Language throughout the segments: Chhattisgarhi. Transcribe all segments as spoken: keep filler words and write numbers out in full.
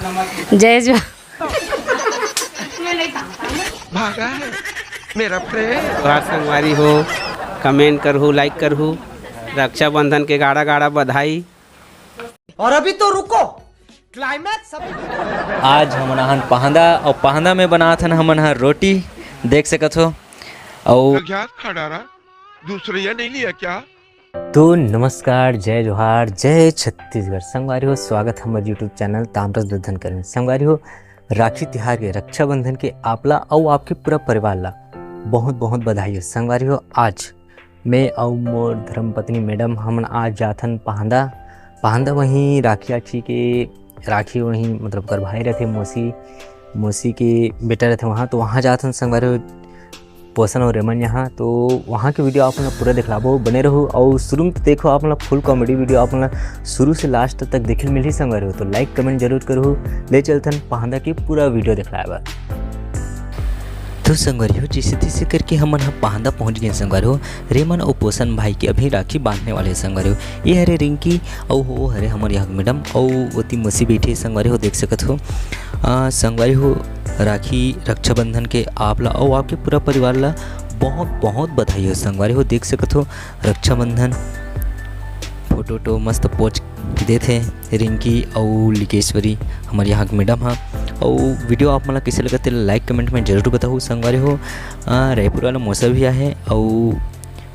जय जोहार। भागा है मेरा प्रेम। जोहार संगवारी हो, कमेंट करहू, लाइक करहू, रक्षाबंधन के गाड़ा गाड़ा बधाई। और अभी तो रुको, क्लाइमैक्स अभी। आज हमन आहन पहांदा, अउ पहांदा में बनात हन हमन ह रोटी, देख सकत हो। अउ क्या खा डारा, दूसरे या नहीं लिया क्या? तो नमस्कार, जय जोहार, जय छत्तीसगढ़। संगवारी हो, स्वागत हमर YouTube चैनल तामरस दर्धन कर में। संगवारी हो, राखी तिहार के, रक्षाबंधन के आप ला अउ आपके पूरा परिवार ला बहुत बहुत बधाई हो। संगवारी हो, आज मैं अउ मोर धर्मपत्नी मैडम हमन आज जाथन पहांदा। पहांदा वहीं राखी आखी के, राखी वहीं मतलब ओकर भाई रथे, मौसी, मौसी के बेटा रथे वहाँ, तो वहाँ जाथन संगवारी हो, पोसन अउ रेमन यहाँ। तो वहाँ के वीडियो आप मन ला पूरा दिखलाबो, बने रहू। अउ शुरू में तो देखो आप मन ला फुल कॉमेडी वीडियो आप मन ला शुरू से लास्ट तक देखे मिलही संगवारी हो। तो लाइक कमेंट जरूर करहू। ले चलथन पहांदा के पूरा वीडियो दिखलाए बर। तो संगवारी हो, जैसे तैसे करके हमन ह पहांदा पहुंच गए संगवारी हो। रेमन अउ पोसन भाई के अभी राखी बांधने वाले हे संगवारी हो। ये हरे रिंकी अउ वो हरे हमर यहाँ मैडम अउ ओती मौसी बैठे संगवारी हो, देख सकत हो। आ, संगवारी हो, राखी रक्षाबंधन के आप ला अउ आपके पूरा परिवार ला बहुत बहुत बधाई हो संगवारी हो। देख सकत हो रक्षाबंधन फोटो वोटो मस्त पोज देत हे रिंकी अउ लिकेश्वरी, हमर यहाँ के मैडम ह। अउ वीडियो आप मन ला कइसे लगत हे, लाइक कमेंट में जरूर बताहू संगवारी हो। आ, रायपुर वाला मौसा भी आहे अउ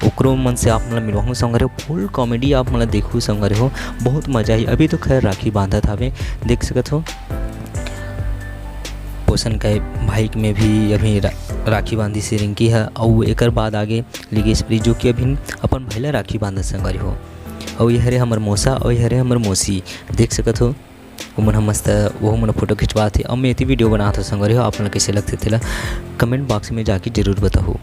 ओकरो मन से आप मन ला मिलवाहूँ संगवारी हो। फुल कॉमेडी आप मन ला देखहू संगवारी हो, बहुत मजा आही। अभी तो खैर राखी बांधत हावे, देख सकत हो। पोसन के भाई में भी अभी रा-, राखी बांधिस हे रिंकी ह, अउ एकर बाद आगे लिगेश्वरी, जो कि अभी अपन भाई ला राखी बांधत संगवारी हो। अउ ये हरे हमर मौसा, अउ ये हरे हमर मौसी, देख सकत हो। ओमन ह मस्त, वो मन फोटो खिंचवात हे। अब मैं एती वीडियो बनात हो संगवारी हो, आप मन ला कइसे लगथे तेला कमेंट बॉक्स में जाके जरूर बताहू।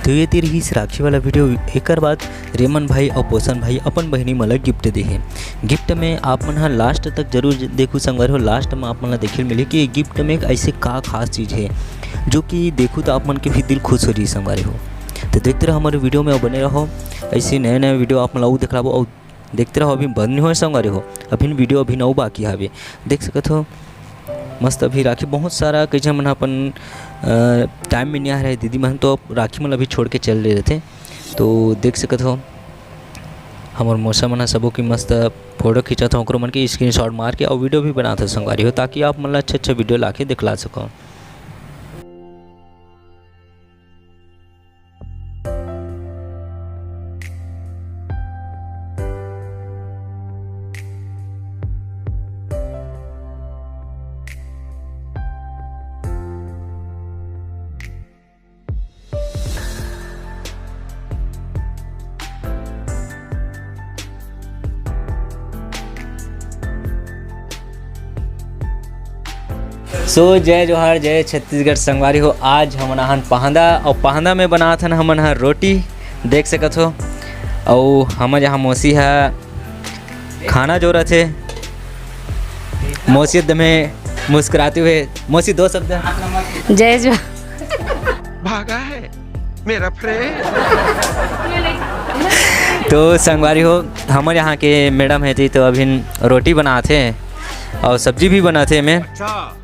तो ये ती रहिस राखी वाला वीडियो। एकर बाद रेमन भाई अउ पोसन भाई अपन बहिनी मन ला गिफ्ट दे हे। गिफ्ट में आप मन ह लास्ट तक जरूर देखू संगवारी हो। लास्ट में आप मन ला देखे ल मिलही कि गिफ्ट में ऐसे का खास चीज़ हे, जो कि देखू तो आप मन के भी दिल खुश हो जाही संगवारी हो। तो देखते रहो हमारे वीडियो में अउ बने रहो, ऐसे नए नए वीडियो आप मन ला अउ दिखलाबो। अउ देखते रहो, अभी बंद नहीं होय संगवारी हो, अभी वीडियो अभी नौ बाकी हवे। देख सकत हो मस्त अभी राखी बहुत सारा कई झन मन अपन, अ, टाइम में नहीं आ रहे दीदी मन, तो राखी मन अभी छोड़ के चल रहे थे। तो देख सकत हो हमर मौसा मन ह सबो की मस्त फोटो खींचत हो, ओकरो मन के स्क्रीनशॉट मार के अउ वीडियो भी बनात हो संगवारी हो, ताकि आप मन ला अच्छा अच्छा वीडियो ला के दिखला सको। So, जय जोहार, जय छत्तीसगढ़ संगवारी हो। आज हमन आहन पहांदा, अउ पहांदा में बनात हन हमन ह रोटी, देख सकत हो। अउ हमर यहाँ मौसी ह खाना जोरत हे। मौसी एकदम मुस्कुराते हुए, मौसी दो शब्द। जय जोहार। भागा है मेरा फ्रेंड। तो संगवारी हो, हमर यहाँ के मैडम हे जी, तो अभी रोटी बनात हे अउ सब्जी भी बनात हे में। अच्छा,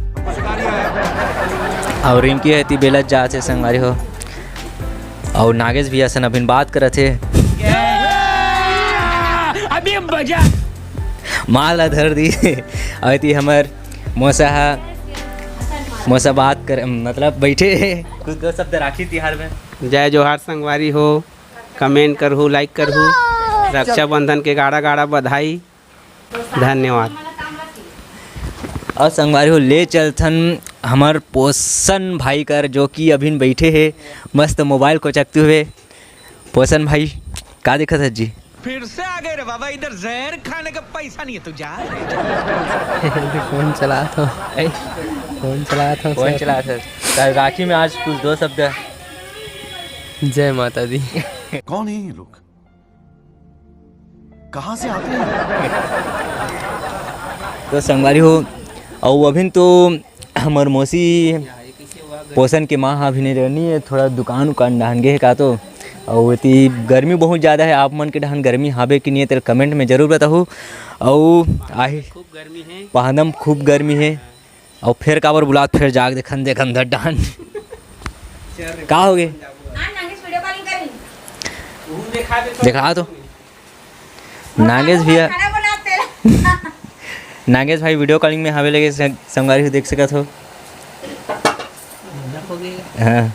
हमको सिखा रही है। अउ रिंकी हे ती बेलत जात हे संगवारी हो। अउ नागेश भैया सन अभी बात करत हे। अभी मजा। माल ला धर दी। अउ ती हमर मौसा हा, मौसा बात कर, मतलब बैठे हे। कुछ दो शब्द राखी तिहार में। जय जोहार संगवारी हो, कमेंट करहू, लाइक करहू, रक्षाबंधन के गाड़ा गाड़ा बधाई, धन्यवाद। अउ संगवारी हो, ले चलथन हमर पोसन भाई कर, जो कि अभी बैठे हे मस्त मोबाइल कोचकते हुए। पोसन भाई, का देखत हस जी? फिर से आ गए रे बाबा, इधर जहर खाने का पैसा नहीं है, तू जा। फोन चलात हो, फोन चलात हो, फोन सर। चलात हो। कल राखी में आज कुछ दो शब्द। जय माता दी। कौन है ये लोग? कहाँ से आते हैं? तो संगवारी हो, अउ अभिन तो हमर मौसी पोषण के माँ ह अभी नहीं रहनी है, थोड़ा दुकान उकान डहान गे हे का तो। अउ एती गर्मी बहुत ज़्यादा है, आप मन के डहान गर्मी हावे कि नहीं है, तेला कमेंट में जरूर बताहू। अउ आही खूब गर्मी है। पहादम खूब गर्मी है। अउ फेर काबर बुलात, फेर जाग देखन देखन धर डहान। का हो गे? हाँ, नागेश वीडियो कॉलिंग करी। वो देखा दे देखा तो नागेश भैया, खाना बनाते। नागेश भाई वीडियो कॉलिंग में हावे लगे, संग- संगवारी हो देख सकत हो। हो गई। हाँ।